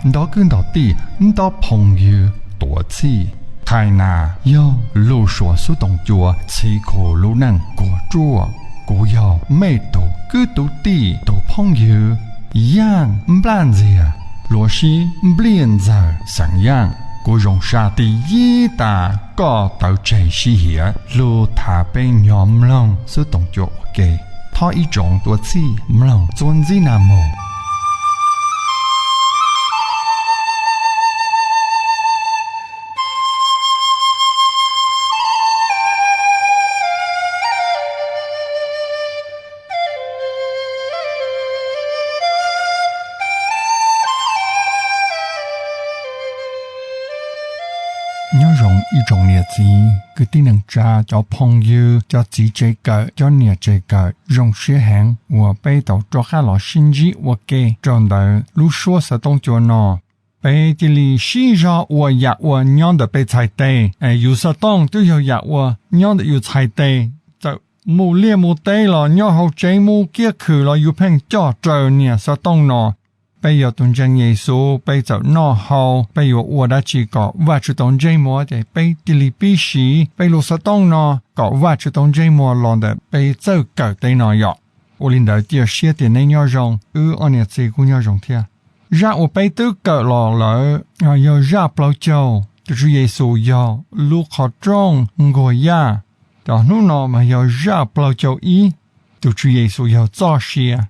Nto kwv nto tij, nto phooj ywg tuav txhij. Thaj nas yog lub suab xub tooj cua txhiv khuv lub neej kuag ruaj. Kuv yog mej tug kwv tug tij tug phooj ywg Yaaj Nplaj Ntxiag, luag sib nplij ntxawg xeem Yaaj. Kuv zoo sab tij yib tas koj tawv tseg sib hiam lug thav peb nyob mloog xub tooj cua ua ke. Thov ib tsoom tuav txhij mloog txuas ntxiv na mog. Nyob zoo ib tsoom niam txiv kwv tij neej tsa, cov phooj ywg, cov txiv tsev kawm, cov niam tsev kawm, zoo siab heev uas peb tau rov qab los sib ntsib ua ke rau ntawm lub suab xov tooj cua no. Peb cia li sib zog ua yam uas nyob ntawm peb txhais tes, es yus xov tooj twb yog yam uas nyob ntawm yus txhais tes. Txawm mus liaj mus teb los nyob hauv tsev mus kiab khw los yus pheej coj raws niam xov tooj no. Peb yog tus ntseeg Yexus, peb txawm noj haus, peb yuav ua dab tsi kom Vajtswv tau ntsej muag ces peb cia li pib siv peb lub xov tooj no kom Vajtswv tau ntsej muag los ntawm peb txawj kawm teb no yom. Ua li ntawd cia siab tias neb nyob zoo, wb ob niam txiv kuj nyob zoo thiab. Zaj uas peb twb kawm los lawm yog zaj plaub caug, tus Tswv Yexus yog lub qhov rooj nkuag yaj. Cov hnub no mas yog zaj plaub caug ib, tus Tswv Yexus yog txoj sia,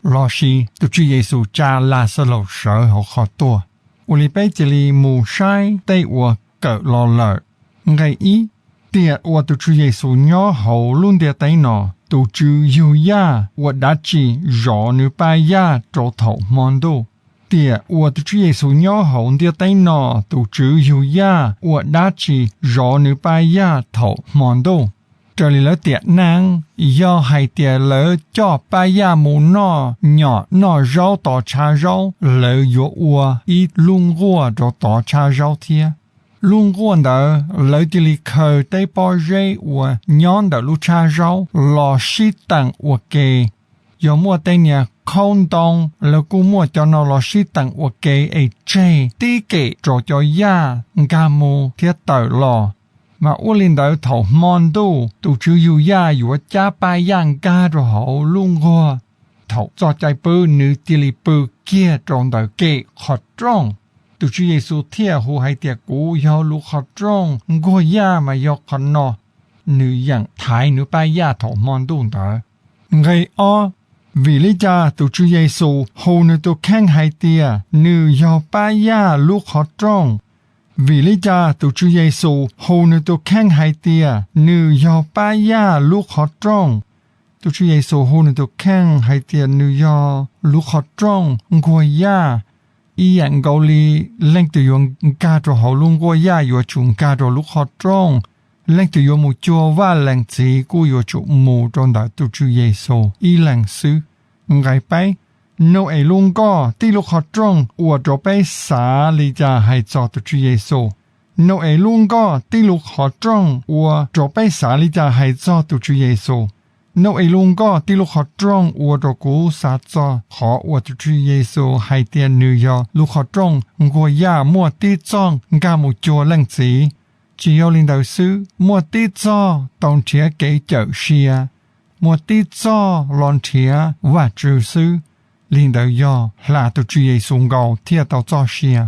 lossis tus Tswv Yexus tsa Laxalaus sawv hauv qhov tuag. Ua li peb cia li mus saib tej uas kawm los lawm. Nqe ib, tiam uas tus Tswv Yexus nyob hauv lub ntiaj teb no, tus Tswv Yug Yaj ua dab tsi zov nws paj yaj rau thaum hmo ntuj? Tiam uas tus Tswv Yexus nyob hauv ntiaj teb no, tus Tswv Yug Yaj ua dab tsi zov nws paj yaj thaum hmo ntuj? Raws li lawv tiam neej, yog hais tias lawv coj paj yaj mus noj nyom noj zaub tov tshav zaub, lawv yuav ua ib lub nkuaj rau tov tshav zaub thiab. Lub nkuaj ntawd lawv cia li khaws tej pob zeb uas nyob ntawm lub tshav zaub los sib teem ua ke. Yog muaj tej niag khaub ntoo, lawv kuj muaj cov no los sib teem ua ke es tseg tib kem rau cov yaj nkag mus thiab tawm los. Mas ua li ntawd thaum hmo ntuj tus Tswv Yug Yaj yuav cab paj yaj nkag rau hauv lub nkuaj. Thaum txog caij pw nws cia li pw kiag rau ntawm kem qhov rooj. Tus Tswv Yexus thiaj hu hais tias, kuv yog lub qhov rooj nkuag yaj mas yog qhov no. Nws yeem thaiv nws paj yaj thaum hmo ntuj ntawd. Nqe ob, vim li cas tus Tswv Yexus hu nws tus kheej hais tias nws yog paj yaj lub qhov rooj? Vim li cas tus Tswv Yexus hu nws tus kheej hais tias nws yog paj yaj lub qhov rooj? Tus Tswv Yexus hu nws tus kheej hais tias nws yog lub qhov rooj nkuag yaj. Ib yam nkaus li leej twg yuav nkag rau hauv lub nkuaj yaj yuav tsum nkag rau lub qhov rooj. Leej twg yuav mus cuag Vaj Leej Txiv kuj yuav tsum mus rau ntawm tus Tswv Yexus ib leeg xwb. Nqe peb, Nau-es lub nkoj tib lub qhov rooj ua rau peb xav li cas hais txog tus Tswv Yexus? Nau-es lub nkoj tib lub qhov rooj ua rau peb xav li cas hais txog tus Tswv Yexus? Nau-es lub nkoj tib lub qhov rooj ua rau kuv xav txog qhov uas tus Tswv Yexus hais tias nws yog lub qhov rooj nkuag yaj muaj tib txoj nkag mus cuag Leej Txiv. Tsis yog li ntawd xwb, muaj tib txoj tau nrhiav kev cawm sia, muaj tib txoj los nrhiav Vajtswv xwb. Li ntawd yog hla tus Tswv Yexus nkaus thiaj tau txoj sia.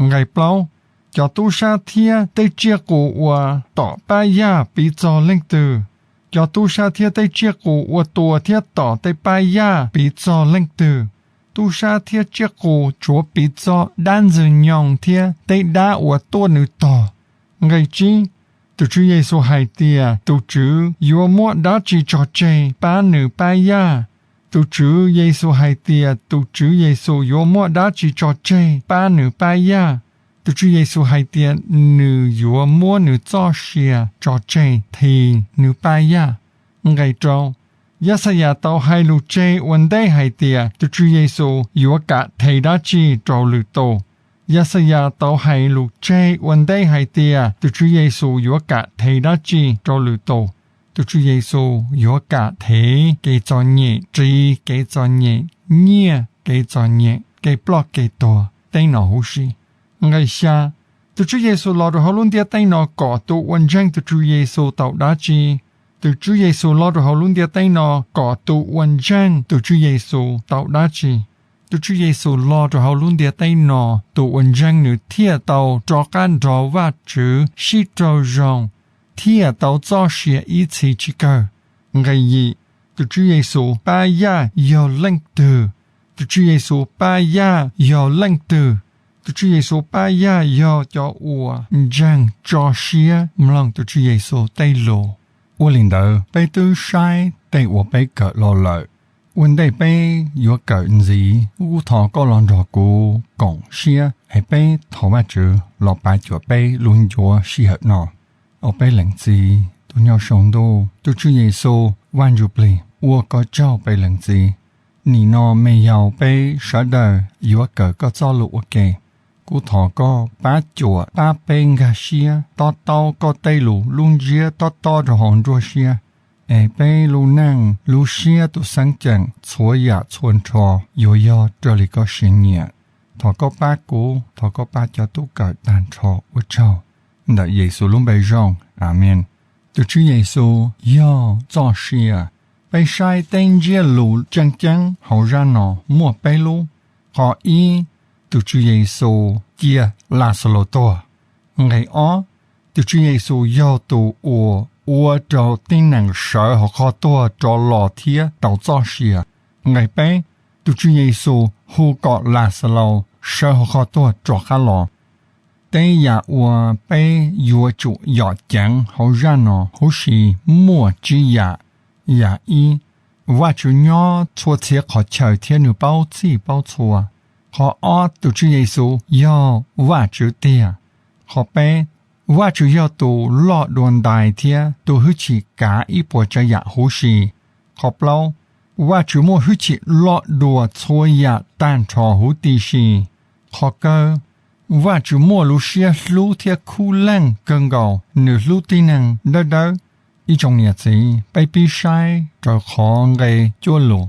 Nqe plaub, cov tub sab thiab tej tsiaj qus uas tom pab yaj piv txog leej twg? Cov tub sab thiab tej tsiaj qus uas tua thiab tom tej pab yaj piv txog leej twg? Tub sab thiab tsiaj qus tsuav piv txog dab ntxwg nyoog thiab tej dab uas tuaj nws tog. Nqe tsib, tus Tswv Yexus hais tias tus Tswv yuav muab dab tsi tso tseg pab nws pab yaj? Tus Tswv Yexus hais tias tus Tswv Yexus yuav muab dab tsi tso tseg pab nws pab yaj? Tus Tswv Yexus hais tias nws yuav muab nws txoj sia tso tseg thim nws pab yaj. Nqe rau, Yaxayas tau hais lus tseg ua ntej hais tias tus Tswv Yexus yuav kam them dab tsi rau lwm tus? Yaxayas tau hais lus tseg ua ntej hais tias tus Tswv Yexus yuav kam them dab tsi rau lwm tus? Tus Tswv Yexus yuav kam them kev txom nyem ris, kev txom nyem nyiaj, kev txom nyem, kev ploj kev tuag. teeb no huv si. Nqe xya, tus Tswv Yexus los rau hauv lub ntiaj teb no kom tus uas ntseeg tus Tswv Yexus tau dab tsi? Tus Tswv Yexus los rau hauv lub ntiaj teb no kom tus uas ntseeg tus Tswv Yexus tau dab tsi? Tus Tswv Yexus los rau hauv lub ntiaj teb no, tus uas ntseeg nws thiaj tau rov qab nrog Vajtswv sib raug zoo, thiaj tau txoj sia ib txhis tsis kawg. Nqe yim, tus Tswv Yexus pab yaj yog leej twg? Tus Tswv Yexus pab yaj yog leej twg? Tus Tswv Yexus pab yaj yog cov uas ntseeg tso siab mloog tus Tswv Yexus tej lus. Ua li ntawd peb twb saib tej uas peb kawm los lawm. Ua ntej peb yuav kawm ntxiv, kuv thov koj los nrog kuv koom siab es peb thov Vajtswv los pab cuam peb lub ncuav sij hawm no. Au peb lees txim. Tus nyob saum ntuj, tus Tswv Yexus, Vaj Ntsuj Plig, ua koj tsaug peb lees txim. Nim no me yaus peb sawv daws yuav kawm koj txoj lus ua ke. Kuv thov koj pab cuam pab peb nkag siab to taub koj tej lus lub ntsiab to tob rau hauv nruab siab, es peb lub neej lub siab tus xeeb ceem txhua yam txhua nrho yuav yog raws li koj siab nyiam. Thov koj pab kuv, thov koj pab cov tub kawm tag nrho. Ua tsaug ntawm Yexus lub npe zoo, Amees. Tus Tswv Yexus yog txoj sia. Peb saib tej ntsiab lus tseem ceeb hauv zaj no muaj peb lub. Qhov ib, tus Tswv Yexus cia Laxalus tuag. Nqe ob, tus Tswv Yexus yog tus uas ua rau tib neeg sawv hauv qhov tuag rov los thiab tau txoj sia. Nqe peb, tus Tswv Yexus hu kom Laxalus sawv hauv qhov tuag rov qab los. Tej yam uas peb yuav tsum yom ceev hauv zaj no huv si muaj tsib yam. Yam ib, Vajtswv nyob txhua txhia qhov chaw thiab nws paub txhij paub txhua. Qhov ob, tus Tswv Yexus yog Vajtswv tiag. Qhov peb, Vajtswv yog tus loj dua ntais thiab tus hwj chim kav ib puas tsav yam huv si. Qhov plaub, Vajtswv muaj hwj chim loj dua txhua yam tag nrho huv tib si. Qhov kawg, Vajtswv muaj lub siab hlub thiab khuv leej kawg nkaus, nws hlub tib neeg dawb dawb. Ib tsoom niam txiv, peb pib saib raws qhov nqe cuaj lus.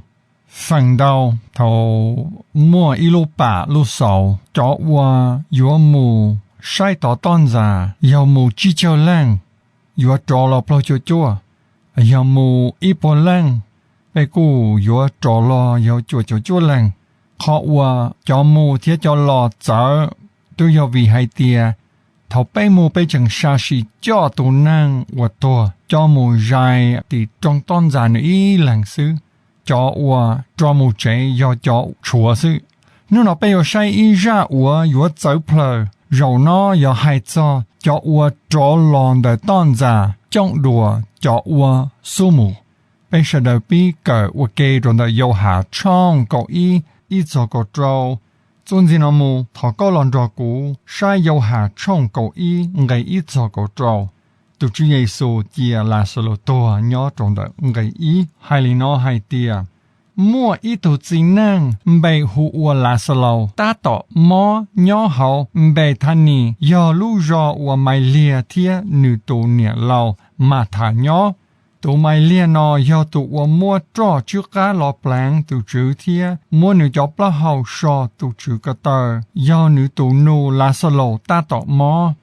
Feem ntau, thaum muaj ib lub pam lub xaus, cov uas yuav mus saib tod toj ntxas yog mus tsib caug leej, yuav rov los plaub caug cuaj, yog mus ib puas leej, peb kuj yuav rov los yog cuaj caum cuaj leej. Qhov uas cov mus thiab cov los txawv twb yog vim hais tias thaum peb mus peb tseem sam sim coj tus neeg uas tuag coj mus zais tim rooj toj ntxas nws ib leeg xwb. Cov uas rov mus tsev yog cov tshuav xwb. Hnub no peb yuav saib ib zaj uas yuav txawv plaws. Zaum no yog hais txog cov uas rov los ntawm toj ntxas cooj dua cov uas xub mus. Peb sawv daws pib kawm ua ke rau ntawm Yauhas tshooj kaum ib, ib txog kaum rau. Txuas ntxiv no mus, thov koj los nrog kuv saib Yauhas tshooj kaum ib, nqe ib txog kaum rau. Tus Tswv Yexus cia Laxalus tuag nyob rau ntawm nqe ib hais li no hais tias, muaj ib tug txiv neej npe hu ua Laxalus tab tom mob nyob hauv Npethanis, yog lub zos uas Maivliag thiab nws tus niam laus Mathas nyob. Tus Maivliag no yog tus uas muab roj tswb qab los pleev tus Tswv thiab muab nws cov plaub hau so tus Tswv ko taw, yog nws tus nus Laxalus tab tom mob.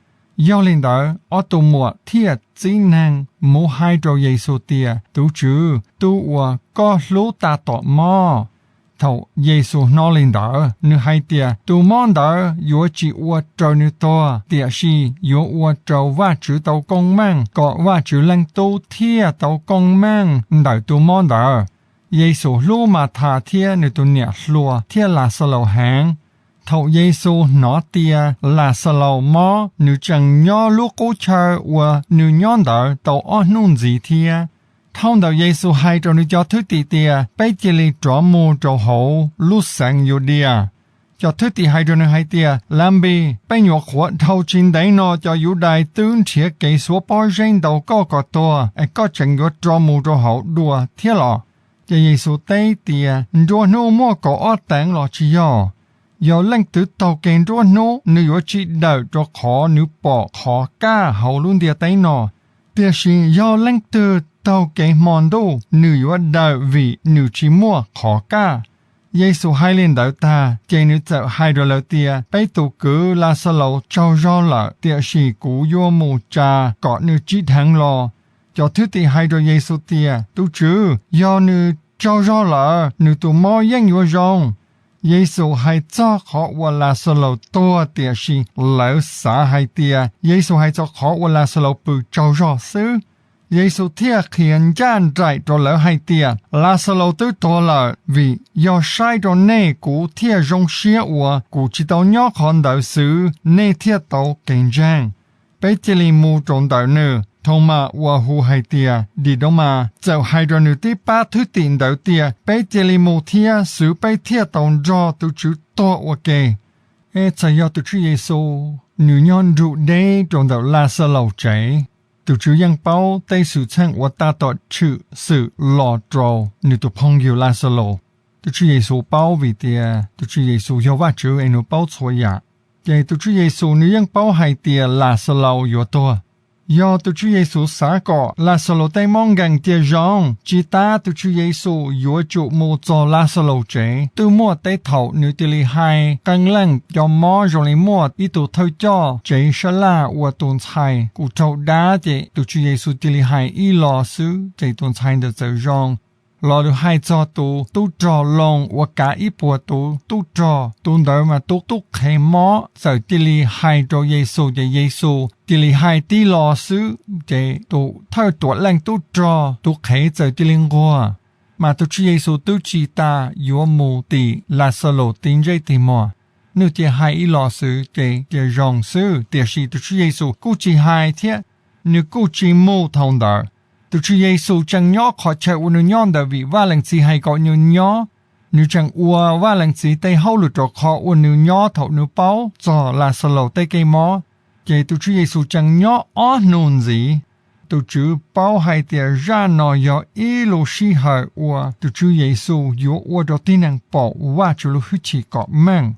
Yog li ntawd, ob tug muam thiaj txib neeg mus hais rau Yexus tias, Tus Tswv, tus uas koj hlub tab tom mob. Thaum Yexus hnov li ntawd, nws hais tias, Tus mob ntawd yuav tsis ua rau nws tuag, tiam sis yuav ua rau Vajtswv tau koob meej, kom Vajtswv Leej Tub thiaj tau koob meej ntawm tus mob ntawd. Yexus hlub Mathas thiab nws tus niam hluas thiab Laxalus heev. Thaum Yexus hnov tias Laxalus mob, nws tseem nyob lub qub chaw uas nws nyob ntawd tau ob hnub ntxiv thiab. Dhau ntawd Yexus hais rau nws cov thwj tim tias, Peb cia li rov mus rau hauv lub xeev Yudias. Cov thwj tim hais rau nws hais tias, Labi, peb nyuam qhuav dhau tsis ntev no cov Yudais twb nrhiav kev xuav pob zeb ntaus koj kom tuag, es koj tseem yuav rov mus rau hauv dua thiab los? Ces Yexus teb tias, Nruab hnub muaj kaum ob teev los tsis yog? Yog leej twg taug kev nruab hnub, nws yuav tsis dawm rau qhov nws pom qhov kaj hauv lub ntiaj teb no. Tiam sis yog leej twg taug kev hmo ntuj, nws yuav dawm vim nws tsis muaj qhov kaj. Yexus hais li ntawd tag, ces nws txawm hais rau lawv tias, Peb tus kwv Laxalaus tsaug zog lawm, tiam sis kuv yuav mus tsa kom nws tsim dheev los. Cov thwj tim hais rau Yexus tias, Tus Tswv, yog nws tsaug zog lawm, nws tus mob yeej yuav zoo. Yexus hais txog qhov uas Laxalaus tuag, tiam sis lawv xav hais tias Yexus hais txog qhov uas Laxalaus pw tsaug zog xwb. Yexus thiaj qhia ncaj nraim rau lawv hais tias, Laxalaus twb tuag lawm, vim yog saib rau nej kuv thiaj zoo siab uas kuv tsis tau nyob qhov ntawd xwb, nej thiaj tau kev ntseeg. Peb cia li mus rau ntawm nws. Thaumas uas hu hais tias Didaumas txawm hais rau nws tib pab thwj tim ntawd tias, Peb cia li mus thiab xwb, peb thiaj tau nrog tus Tswv tuag ua ke. Txawm yog tus Tswv Yexus nws nyob nrug deb rau ntawm Laxalaus tsev, tus Tswv yeej paub tej xwm txheej uas tab tom tshwm sim los rau nws tus phooj ywg Laxalaus. Tus Tswv Yexus paub vim tias tus Tswv Yexus yog Vajtswv es nws paub txhua yam. Ces tus Tswv Yexus nws yeej paub hais tias Laxalaus yuav tuag. Yog tus Tswv Yexus xav kom Laxalaus tej mob nkees cia zoo, tsis tas tus Tswv Yexus yuav tsum mus txog Laxalaus tsev. Twb muaj tej thaum nws cia li hais qee leej cov mob zoo li muaj ib tug thawj coj tsev sab laj uas tus ntxhais kuj raug dab, ces tus Tswv Yexus cia li hais ib los xwb ces tus ntxhais ntawd txawm zoo. Los nws hais txog tus tub rog Loos uas kav ib puas tus tub rog, tus ntawd mas tus tub qhev mob txawm cia li hais rau Yexus, ces Yexus cia li hais tib los xwb ces tus thawj tuam leej tub rog tus qhev txawm cia li nquag. Mas tus Tswv Yexus twb tsis tas yuav mus tim Laxalaus tim ntsej tim muag, nws cia hais ib los xwb ces cia zoo xwb. Tiam sis tus Tswv Yexus kuj tsis hais thiab nws kuj tsis mus thaum ntawd. Tus Tswv Yexus tseem nyob qhov chaw uas nws nyob ntawd vim Vaj Leej Txiv hais kom nws nyob. Nws tseem ua Vaj Leej Txiv tej hauj lwm rau qhov uas nws nyob thaum nws paub txog Laxalaus tej kev mob. Ces tus Tswv Yexus tseem nyob ob hnub ntxiv. Tus Tswv paub hais tias zaj no yog ib lub sij hawm uas tus Tswv Yexus yuav ua rau tib neeg pom Vajtswv lub hwj chim kom meej.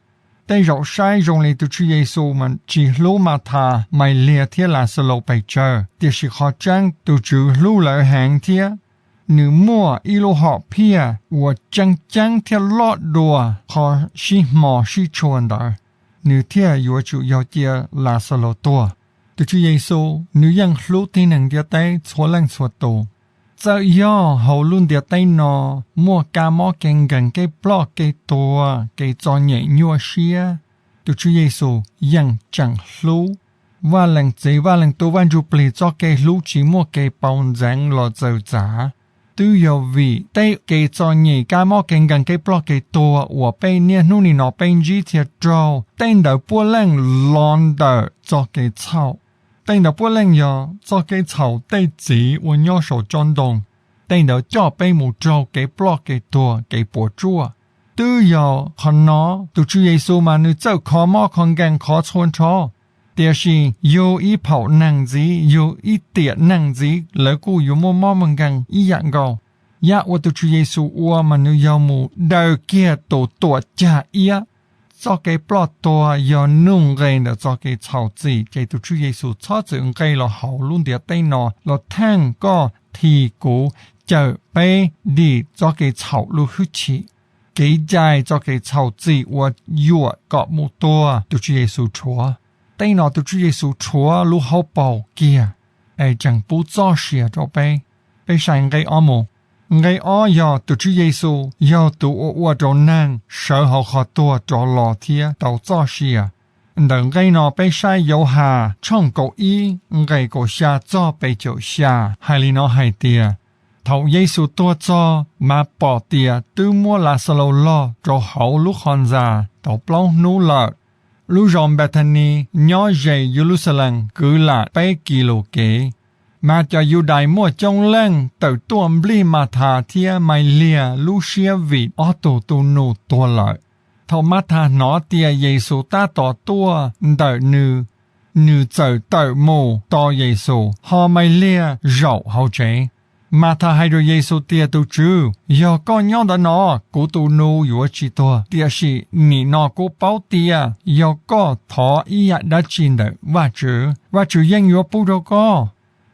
Tej zaum saib zoo li tus Tswv Yexus mas tsis hlub Mathas, Maivliag thiab Laxalaus pes tsawg, tiam sis qhov tseeb tus Tswv hlub lawv heev thiab nws muaj ib lub hom phiaj uas tseem ceeb thiab loj dua qhov sib hmo sib tshua ntawd, nws thiaj yuav tsum yog cia Laxalaus tuag. Tus Tswv Yexus nws yeej hlub tib neeg ntiaj teb txhua leej txhua tus. Txawm yog hauv lub ntiaj teb no muaj kab mob kev nkeeg kev ploj kev tuag kev txom nyem nyuaj siab, tus Tswv Yexus yeej tseem hlub. Vaj Leej Txiv Vaj Leej Tub Vaj Ntsujplig txoj kev hlub tsis muaj kev pauv ntxeev los txawm txav. Twb yog vim tej kev txom nyem kab mob kev nkeeg kev ploj kev tuag uas peb niaj hnub nim no peb ntsib thiab raug, tej ntawd puav leej los ntawm txoj kev txhaum. Tej ntawd puav leej yog txoj kev txhaum tej txiv uas nyob saum tsob ntoo. Tej ntawd coj peb mus raug kev ploj kev tuag kev puas tsuaj. Twb yog qhov no tus Tswv Yexus mas nws txawj kho mob kho nkeeg kho txhua nrho. Tiam sis yug ib phaum neeg ntxiv, yug ib tiam neeg ntxiv lawv kuj yuav muaj mob muaj nkeeg ib yam nkaus. Yam uas tus Tswv Yexus ua mas nws yog mus daws kiag tus tuam cag iab. Txoj kev ploj tuag yog nuj nqes ntawm txoj kev txhaum txim, ces tus Tswv Yexus txhob txwm nqes los hauv lub ntiaj teb no los theej koj thiab kuv, cawm peb dim txoj kev txhaum lub hwj chim. Kev cai txoj kev txhaum txim uas yuam kom mus tuag tus Tswv Yexus rhuav. Tej no tus Tswv Yexus rhuav lub hauv paus kiag es tseem pub txoj sia rau peb. Peb saib nqe ob mus. Nqe ob yog tus Tswv Yexus yog tus uas ua rau neeg sawv hauv qhov tuag rov los thiab tau txoj sia. Ntawm nqe no peb saib Yauhas tshooj kaum ib nqe kaum xya txog peb caug xya hais li no hais tias, thaum Yexus tuag txog mas pom tias twb muab Laxalaus log rau hauv lub qhov ntxa tau plaub hnub lawm. Lub zos Npethanis nyob ze Yeluxalees kwv lam peb kis lus kev. Mas cov Yudais muaj coob leej tawm tuaj nplij Mathas thiab Maivliag lub siab vim ob tug tus nus tuag lawm. Thaum Mathas hnov tias Yexus tab tom tuaj ntawm nws, nws txawm tawm mus tos Yexus, ho Maivliag zaum hauv tsev. Mathas hais rau Yexus tias, Tus Tswv, yog koj nyob ntawm no, kuv tus nus yuav tsis tuag. Tiam sis nim no kuv paub tias yog koj thov ib yam dab tsi ntawm Vajtswv, Vajtswv yeej yuav pub rau koj.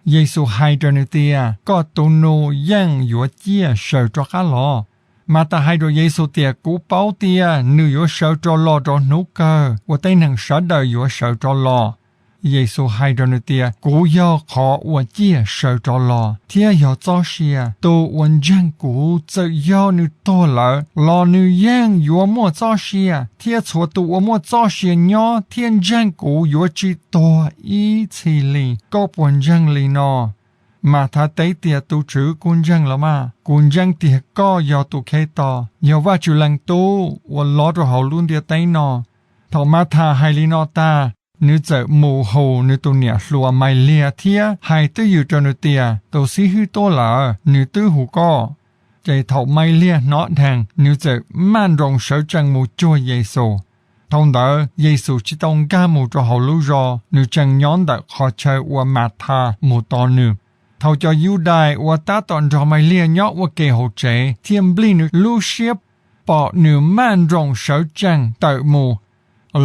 Yexus hais rau nws tias, Koj tus nus yeej yuav ciaj saws rov qab los. Mathas hais rau Yexus tias, Kuv paub tias nws yuav sawv rov los rau hnub kawg uas tej neeg sawv daws yuav sawv rov los. Yexus hais rau nws tias, Kuv yog qhov uas ciaj sawv rov los thiab yog txoj sia. Tus uas ntseeg kuv, txawm yog nws tuag lawm los nws yeej yuav muaj txoj sia, thiab txhua tus uas muaj txoj sia nyob thiab ntseeg kuv yuav tsis tuag ib txhis li. Koj puas ntseeg li no? Mathas teb tias, Tus Tswv, kuv ntseeg los mas. Kuv ntseeg tias koj yog tus Khetos, yog Vajtswv Leej Tub uas los rau hauv lub ntiaj teb no. Thaum Mathas hais li no tag, nws txawm mus hu nws tus niam hluas Maivliag thiab hais twj ywm rau nws tias, Tus Xib Hwb tuaj lawm, nws twb hu koj. Ces thaum Maivliag hnov dheev, nws txawm maj nroos sawv tsees mus cuag Yexus. Thaum ntawd Yexus tsis tau nkag mus rau hauv lub zos, nws tseem nyob ntawm qhov chaw uas Mathas mus tos nws. Thaum cov Yudais uas tab tom nrog Maivliag nyob ua ke hauv tsev thiaj nplij nws lub siab pom nws maj nroos sawv tsees tawm mus,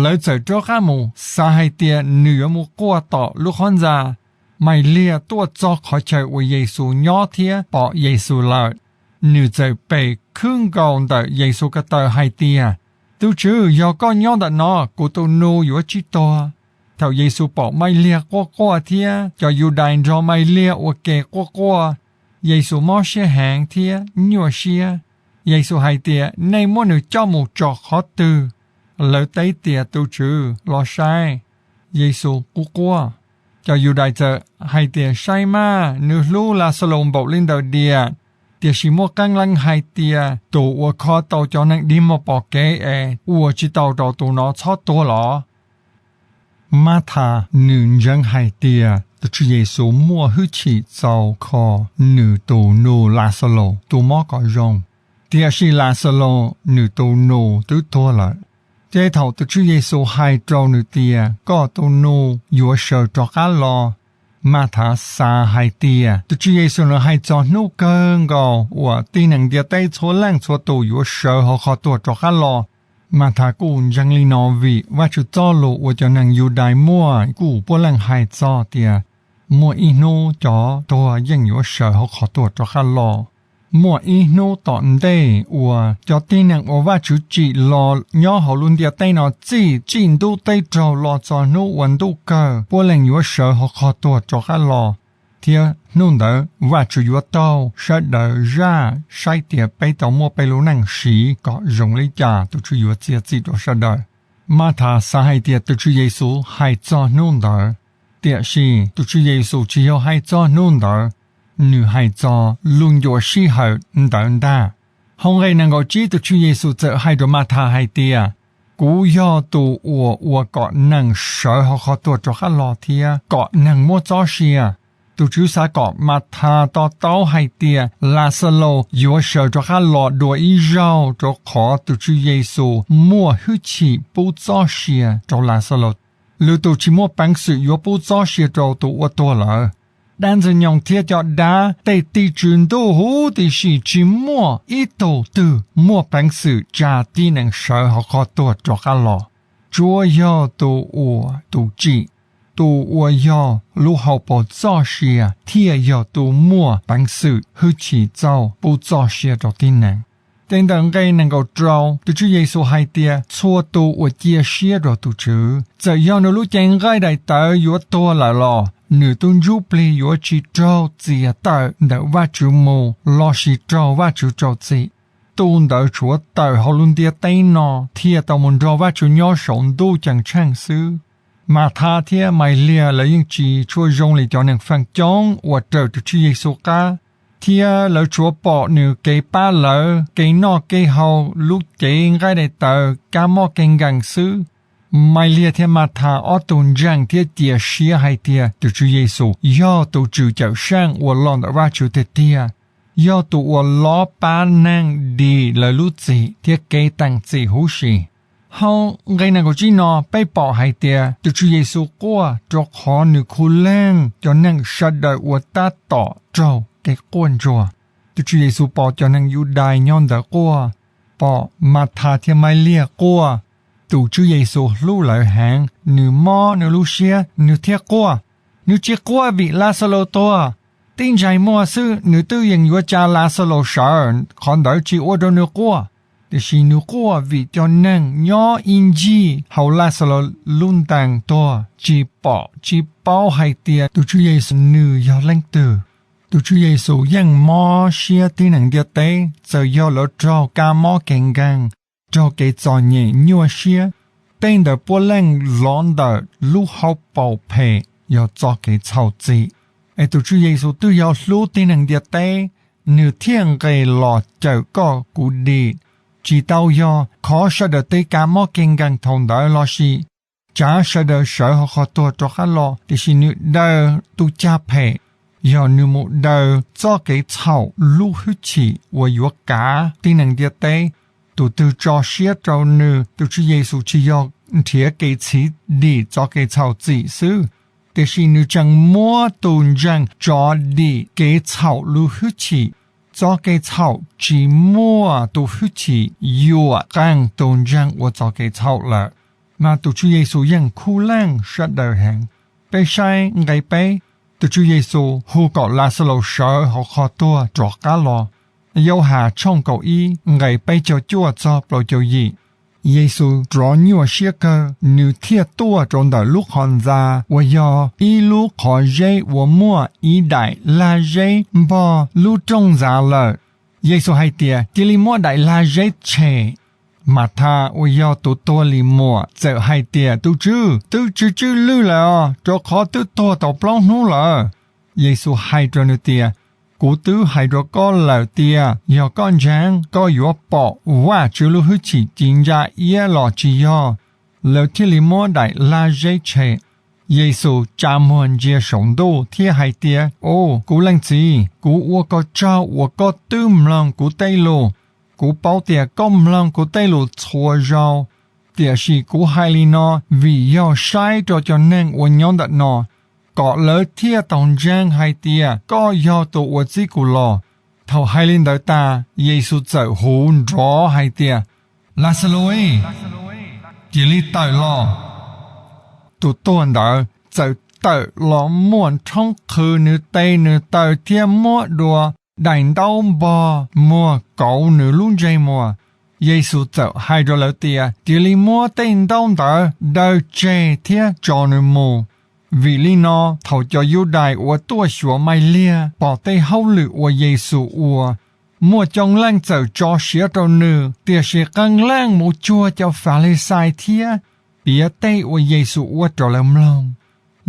lawv txawm rov qab mus xav hais tias nws yuav mus quaj tom lub qhov ntxa. Maivliag tuaj txog qhov chaw uas Yexus nyob thiab pom Yexus lawm, nws txawm pem khwb nkaus ntawm Yexus ko taw hais tias, Tus Tswv, yog koj nyob ntawm no, kuv tus nus yuav tsis tuag. Thaum Yexus pom Maivliag quaj quaj thiab cov Yudais nrog Maivliag ua ke quaj quaj, Yexus mob siab heev thiab nyuaj siab. Yexus hais tias, Nej muab nws coj mus tso qhov twg? Lawv teb tias, Tus Tswv, los saib, Yexus quaj quaj. Cov Yudais txawm hais tias, Saib mas, nws hlub Laxalus npaum li ntawd diam! Tiam sis muaj qee leej hais tias, Tus uas kho tau cov neeg dig muag pom kev es ua tsis tau rau tus no txhob tuag los? Mathas nws ntseeg hais tias tus Tswv Yexus muaj hwj chim txaus kho nws tus nus Laxalus tus mob kom zoo, tiam sis Laxalus nws tus nus twb tuag lawm. Ces thaum tus Tswv Yexus hais rau nws tias, Koj tus nus yuav sawv rov qab los, Mathas xav hais tias tus Tswv Yexus nws hais txog hnub kawg nkaus uas tib neeg ntiaj teb txhua leej txhua tus yuav sawv hauv qhov tuag rov qab los. Mathas kuj ntseeg li no vim Vajtswv Txojlus uas cov neeg Yudais muaj kuj puav leej hais txog tias muaj ib hnub cov tuag yeej yuav sawv hauv qhov tuag rov qab los. Muaj ib hnub tom ntej uas cov tib neeg uas Vajtswv tsim los nyob hauv lub ntiaj teb no txij tsim ntub teb raug los txog hnub uas ntuj kawg puav leej yuav sawv hauv qhov tuag rov qab los, thiab hnub ntawd Vajtswv yuav taug sawv daws zaj saib tias peb tau muaj peb lub neej siv kom zoo li cas, tus Tswv yuav txiav txim rau sawv daws. Mathas xav hais tias tus Tswv Yexus hais txog hnub ntawd, tiam sis tus Tswv Yexus tsis yog hais txog hnub ntawd, nws hais txog lub ncua sij hawm ntawd ntag. Hauv nqe nees nkaum tsib tus Tswv Yexus txawm hais rau Mathas hais tias, Kuv yog tus uas ua kom neeg sawv hauv qhov tuag rov qab los thiab kom neeg muaj txoj sia. Tus Tswv xav kom Mathas to taub hais tias Laxalus yuav sawv rov qab los dua ib zaug, rau qhov tus Tswv Yexus muaj hwj chim pub txoj sia rau Laxalus. Lwm tus tsis muaj peev xwm yuav pub txoj sia rau tus uas tuag lawm. Dab Ntxwg Nyoog thiab cov dab tej tim tswv ntuj huv tib si tsis muaj ib tug twg muaj peev xwm tsa tib neeg sawv hauv qhov tuag rov qab los. Tsuas yog tus uas tus tsim, tus uas yog lub hauv paus txoj sia thiaj yog tus muaj peev xwm hwj chim txaus pub txoj sia rau tib neeg. Ces ntawm nqe nees nkaum rau tus Tswv Yexus hais tias txhua tus uas cia siab rau tus Tswv, txawm yog nws lub cev nqaij daim tawv yuav tuag lawm los nws tus ntsuj plig yuav tsis raug txiav tawm ntawm Vajtswv mus lossis raug Vajtswv rau txim. Tus ntawd tshuav tawm hauv lub ntiaj teb no thiaj tau mus nrog Vajtswv nyob saum ntuj ceeb tsheej xwb. Mathas thiab Maivliag lawv yeej tsis tshua zoo li cov neeg feem coob uas raws tus Tswv Yexus qab, thiab lawv tsuas pom nws kev pab lawv kev noj kev haus, lub cev nqaij daim tawv, kab mob kev nkees xwb. Maivliag thiab Mathas ob tug ntseeg thiab cia siab hais tias tus Tswv Yexus yog tus Tswv Cawmseej uas los ntawm Vajtswv tiag tiag, yog tus uas lov pab neeg dim lawv lub txim thiab kev teem txim huv si. Hauv nqe nees nkaum tsib no peb pom hais tias tus Tswv Yexus quaj rau qhov nws khuv leej cov neeg sawv daws uas tab tom raug kev quaj ntsuag. Tus Tswv Yexus pom cov neeg Yudais nyob ntawd quaj, pom Mathas thiab Maivliag quaj. Tus Tswv Yexus hlub lawv heev, nws mob nws lub siab, nws thiaj quaj. Nws tsis quaj vim Laxalus tuag, Tib ntsais muag xwb nws twb yeej yuav tsa Laxalaus sawv, qhov ntawd tsis ua rau nws quaj. Tiam sis nws quaj vim cov neeg nyob ib ncig hauv Laxalaus lub ntees tuag tsis pom tsis paub hais tias tus Tswv Yexus nws yog leej twg. Tus Tswv Yexus yeej mob siab tib neeg ntiaj teb, txawm yog lawv raug kab mob kev nkeeg, raug kev txom nyem nyuaj siab. Tej ntawd puav leej los ntawm lub hauv paus phem, yog txoj kev txhaum txim. Es tus Tswv Yexus twb yog hlub tib neeg ntiaj teb, nws thiaj nqes los cawm koj kuv dim. Tsis tau yog qhov sawv daws tej kab mob kev nkeeg thaum ntawd lossis tsav sawv daws sawv hauv qhov tuag rov qab los, tiam sis nws daws tus cag phem, yog nws mus daws txoj kev txhaum lub hwj chim uas yuav kav tib neeg ntiaj teb. Tus twg tso siab rau nws, tus Tswv Yexus tsis yog nrhiav kev txhiv dim txoj kev txhaum txim xwb, tiam sis nws tseem muab tus ntseeg tso dim kev txhaum lub hwj chim. Txoj kev txhaum tsis muaj tus hwj chim yuam qeej tus ntseeg ua txoj kev txhaum lawm, mas tus Tswv Yexus yeej khuv leej sawv daws heev. Peb saib nqe peb, tus Tswv Yexus hu kom Laxalaus sawv hauv qhov tuag rov qab los. Yauhas tshooj kaum ib nqe peb caug cuaj txog plaub caug yim. Yexus rov nyuaj siab kawg, nws thiaj tuaj rau ntawm lub qhov ntxa uas yog ib lub qhov zeb uas muaj ib daim lag zeb npog lub rooj ntxa lawm. Yexus hais tias, Cia li muab daim lag zeb tshem. Mathas uas yog tus tuag li muam txawm hais tias, Tus Tswv, twb tsw tswj lwj lawm os, rau qhov twb tuag tau plaub hnub lawm. Yexus hais rau nws tias, Kuv twb hais rau koj lawm tias yog koj ntseeg, koj yuav pom Vajtswv lub hwj chim ci ntsa iab los tsis yog? Lawv thiaj li muab daim lag zeb tshem. Yexus tsa muag ntsia saum ntuj thiab hais tias, Au, kuv leej txiv, kuv ua koj tsaug uas koj twb mloog kuv tej lus. Kuv paub tias koj mloog kuv tej lus txhua zaus, tiam sis kuv hais li no vim yog saib rau cov neeg uas nyob ntawm no, kom lawv thiaj tau ntseeg hais tias koj yog tus uas txib kuv los. Thaum hais li ntawd tas, Yexus txawm hu nrov hais tias, Laxalaus, cia li tawm los! Tus tuag ntawd txawm tawm los muaj nrhoob qhwv nws tes nws taw thiab muab dua daim ntaub npog muag kauv nws lub ntsej muag. Yexus txawm hais rau lawv tias, Cia li muab tej ntaub ntawd daws tseg thiab tso nws mus. Vim li no thaum cov Yudais uas tuaj xyuas Maivliag pom tej hauj lwm uas Yexus ua, muaj coob leej txawm tso siab rau nws, tiam sis qee leej mus cuag cov Falixais thiab piav tej uas Yexus ua rau lawv mloog.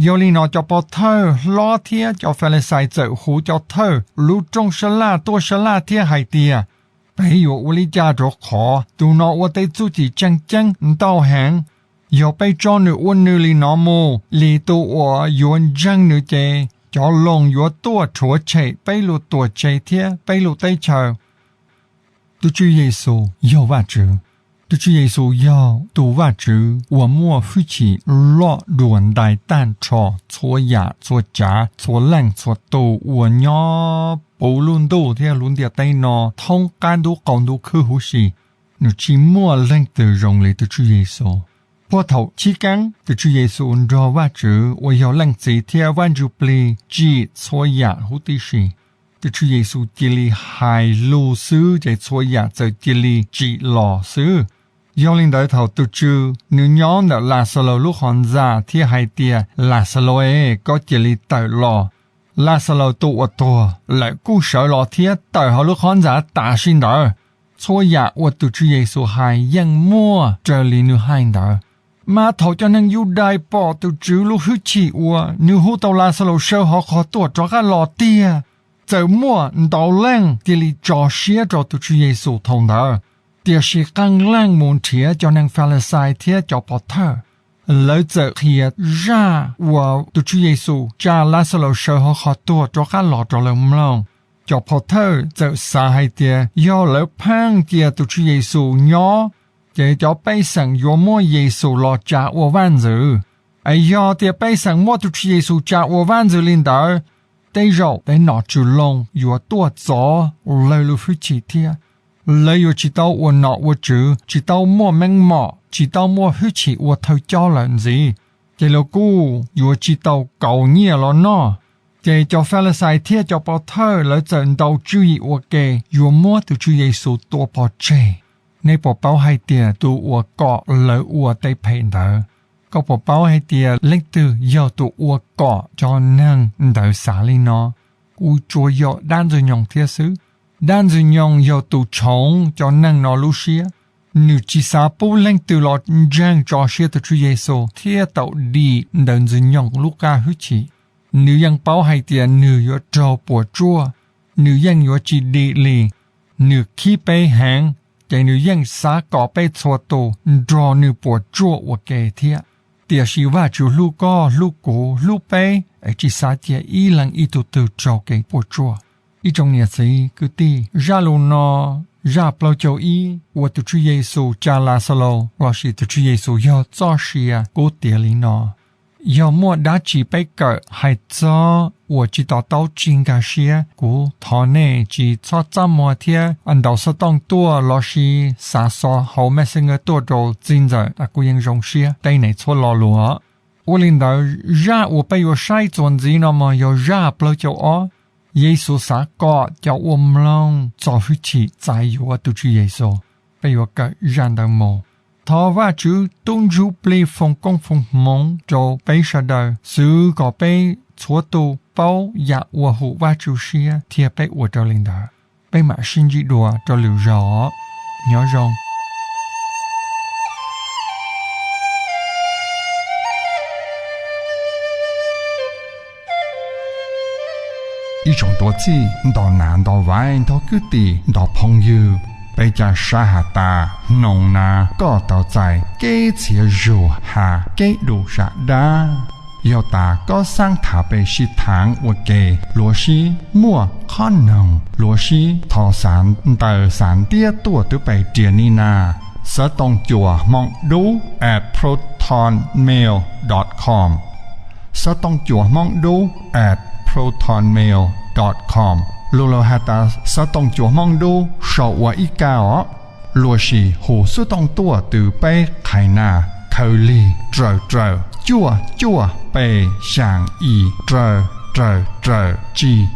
Yog li no cov pov thawj hlob thiab cov Falixais txawm hu cov thawj lub rooj sab laj tuaj sab laj thiab hais tias, Peb yuav ua li cas rau qhov tus no ua tej txuj ci tseem ceeb ntau heev? Yog peb tso nws ua nws li no mus, li tus uas yuav ntseeg nws ces cov Loos yuav tuaj rhuav tshem peb lub tuam tsev thiab peb lub teb chaws. Tus Tswv Yexus yog Vajtswv. Tus Tswv Yexus yog tus Vajtswv uas muaj hwj chim loj dua ntais tag nrho txhua yam txhua tsav txhua leej txhua tus uas nyob puv lub ntuj thiab lub ntiaj teb no thoob qab ntuj qau ntuj khwb huv si. Nws tsis muaj leej twg zoo li tus Tswv Yexus. Puag thaum chiv keeb, tus Tswv Yexus nrog Vajtswv uas yog Leej Txiv thiab Vaj Ntsuj Plig tsim txhua yam huv tib si. Tus Tswv Yexus cia li hais lus xwb ces txhua yam txawm cia li tsim los xwb. Yog li ntawd thaum tus Tswv nws nyob ntawm Laxalaus lub qhov ntxa thiab hais tias, Laxalaus es, koj cia li tawm los! Laxalaus tus uas tuag lawm kuj sawv los thiab tawm hauv lub qhov ntxa tam sim ntawd. Txhua yam uas tus Tswv Yexus hais yeej muaj raws li nws hais ntawd. Mas thaum cov neeg Yudais pom tus Tswv lub hwj chim uas nws hu tau Laxalaus sawv hauv qhov tuag rov qab los tiag, txawm muaj ntau leej cia li tso siab rau tus Tswv Yexus thaum ntawd. Tiam sis qee leej mus nrhiav cov neeg Falixais thiab cov pov thawj. Lawv txawm qhia zaj uas tus Tswv Yexus tsa Laxalaus sawv hauv qhov tuag rov qab los rau lawv mloog. Cov pov thawj txawm xav hais tias yog lawv pheej cia tus Tswv Yexus nyob, ces cov pej xeem yuav muab Yexus los tsa ua vaj ntxwv. Es yog tias pej xeem muab tus Tswv Yexus tsa ua vaj ntxwv li ntawd, tej zaum tej nom tswv Loos yuav tuaj txov lawv lub hwj chim thiab. Lawv yuav tsis tau ua nom ua tswv, tsis tau muaj meej mom, tsis tau muaj hwj chim ua thawj coj lawm ntxiv, ces lawv kuj yuav tsis tau kaus nyiaj los noj. Ces cov Falixais thiab cov pov thawj lawv txawm ntaus tswv yim ua ke yuav muab tus Tswv Yexus tua pov tseg. Nej puas paub hais tias tus uas kom lawv ua tej phem ntawd? Koj puas paub hais tias leej twg yog tus uas kom cov neeg ntawd xav li no? Kuv tsuas yog dab Ntxwg Nyoog thiab xwb. Dab Ntxwg Nyoog yog tus tshoov cov neeg no lub siab. Nws tsis xav pub leej twg los ntseeg tso siab tus Tswv Yexus thiab tau dim ntawm Ntxwg Nyoog lub qab hwj chim. Nws yeej paub hais tias nws yuav raug puas tsuaj, nws yeej yuav tsis dim li. Nws khib peb heev, ces nws yeej xav kom peb txhua tus nrog nws puas tsuaj ua ke thiab. Tiam sis Vajtswv hlub koj, hlub kuv, hlub peb es tsis xav cia ib leeg ib tug twg raug kev puas tsuaj. Ib tsoom niam txiv kwv tij, zaj lus no, zaj plaub caug ib uas tus Tswv Yexus tsa Laxalaus lossis tus Tswv Yexus yog txoj sia kub tiav li no. Yog muaj dab tsi peb kawm hais txog uas tsis to taub tsis nkag siab, kuv thov nej tsis txhob txaj muag thiab ntaus xov tooj tuaj lossis xa xov hauv Messenger tuaj rau txiv ntxawm, kuv yeej zoo siab teb nej txhua lo lus. Ua li ntawd, zaj uas peb yuav saib txuas ntxiv no mas yog zaj plaub caug ob. Yexus xav kom cov uas mloog txo hwj chim txais yuav tus Tswv Yexus. Peb yuav kawm zaj ntawd mus. Thov Vajtswv tub ntsuj plig foom koob foom hmoov rau peb sawv daws, xwv kom peb txhua tus paub yam uas hum Vajtswv siab thiab peb ua raws li ntawd. Peb mam sib ntsib dua rau lwm zaus. Nyob zoo. Ib tsoom tuav txhij nto nas nto vaiv nto kwv tij nto phooj ywg, peb ca sab has tas hnoos na koj tau txais kev txhiaj zug has kev dub zam dab. Yog tas koj xaav tham peb sib thaam ua ke, luas sib muaj qhov noog, luas sib thov xav ntawv xav ntiab tuaj twv peb riam ni na, xov tooj cua hmoov dub at protonmail dot com, xov tooj cua hmoov dub at protonmail dot com, lug lug has tas xov tooj cua hmoov dub sau ua ib kab os. Luas sis hu xov tooj tuaj twv peb qhais nas, khaws lig raws raws cuaj cuaj peb xyaa ib raws raws raws tsib,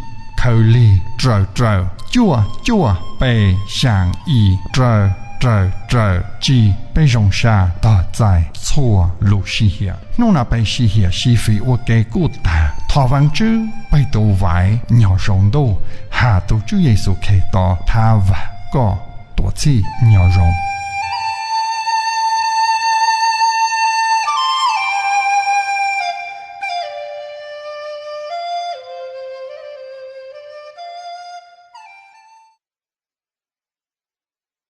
khaws lig raws raws cuaj cuaj peb xyaa ib raws raws raws tsib. Peb zoo sab tog txais txhua lub sij hawm. Hnub no peb sib hiam sib fim ua ke kuj tag. Thov Vaajtswv peb tus vaiv nyob zoo ntuj, has tus Tswv Yexus Khetos thab vam koj tuav txhij nyob zoo.